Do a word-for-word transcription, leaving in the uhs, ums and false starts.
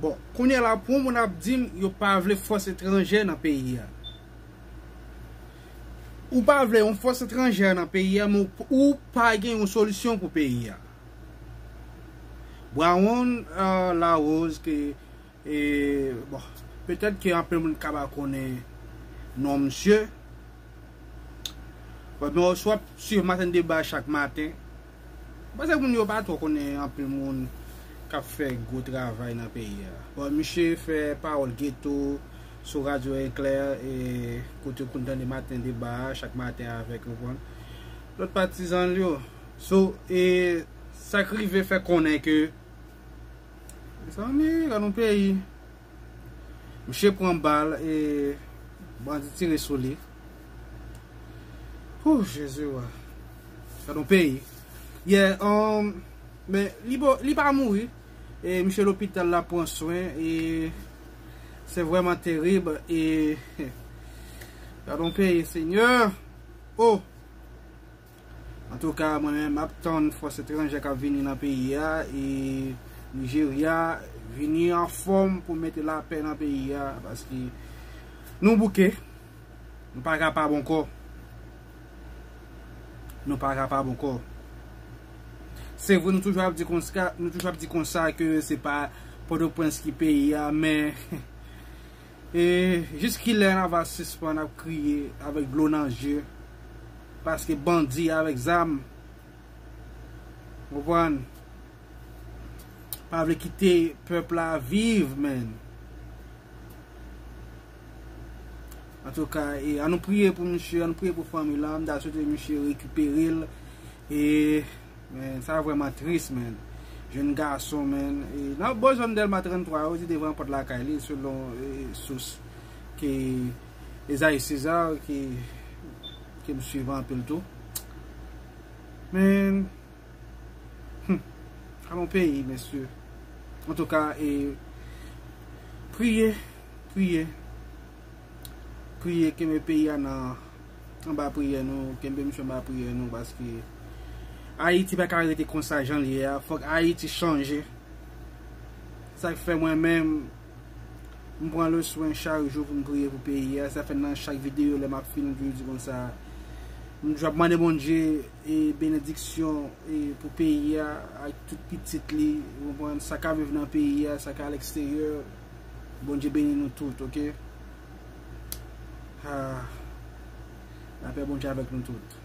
Bon, kounye a la, pou yon moun ap di m yo pa vle fòs etranjè nan peyi a. Ou pa vle yon fòs etranjè nan peyi a, men ou, ou pa gen yon solisyon pou peyi a. Brown, euh, Larose, ke, e, bon, petèt ke anpil moun ka pa konnen non misye. Bon, men si w ap swiv Maten Deba chak maten, m panse moun yo pa twò konnen anpil moun k ap fè gwo travay nan peyi a. Bon, misye fè pawòl geto sou Radyo Eklè, e kote w konn tande Maten Deba a chak maten avèk, ou konprann, lòt patizan l yo. So, e sa k rive fè konnen ke, mezanmi, gad yon peyi. Misye pran bal e bandi tire sou li. Hou, Jezi, wa. Gad yon peyi. Yeah, um, men li, bo- li pa mouri. E misye lopital la pran swen. E se vrèman terib. E gad yon peyi, Senyè. Oh! Antouka, mwen menm, m ap tann fòs etranjè k ap vini nan peyi a, e Nijerya vini anfòm pou mete lapè nan peyi a, paske nou bouke, nou pa kapab ankò. Nou pa kapab ankò. Se vre, nou toujou ap di konsa, nou toujou ap di konsa ke se pa Pòtoprens ki peyi a, men E jiskilè n a va sispann ap kriye avèk dlo nan je, paske bandi avèk zam, ou konprann, pa vle kite pèp la viv, menn. Antouka, e, ann nou priye pou misye, ann nou priye pou fanmi la, m ta swete misye rekipere l, e Men, sa vrèman tris, men. Jèn gason, men. E nan bò zòn Dèlma trannntwa, yo di devan pòt lakay li, selon, e, sous ke Esaïe César, ke, ke m swiv anpil tou. Men, hmm, alon peyi, mesye. Antouka, e, priye, priye. Priye, kenbe peyi a nan, anba priyè nou, kenbe misye anba priyè nou, paske Ayiti pa ka rete konsa jan l ye a, fòk Ayiti chanje. Sa k fè mwen menm, m pran le swen chak jou pou m priye pou peyi a, sa fè nan chak videyo lè m ap fini, m toujou di konsa, m toujou ap mande Bondye e benediksyon e pou peyi a ak tout pitit li, ou konprann, sa k ap viv nan peyi a, sa k al eksteryè, Bondye beni nou tout, oke? Ah, lapè Bondye avèk nou tout.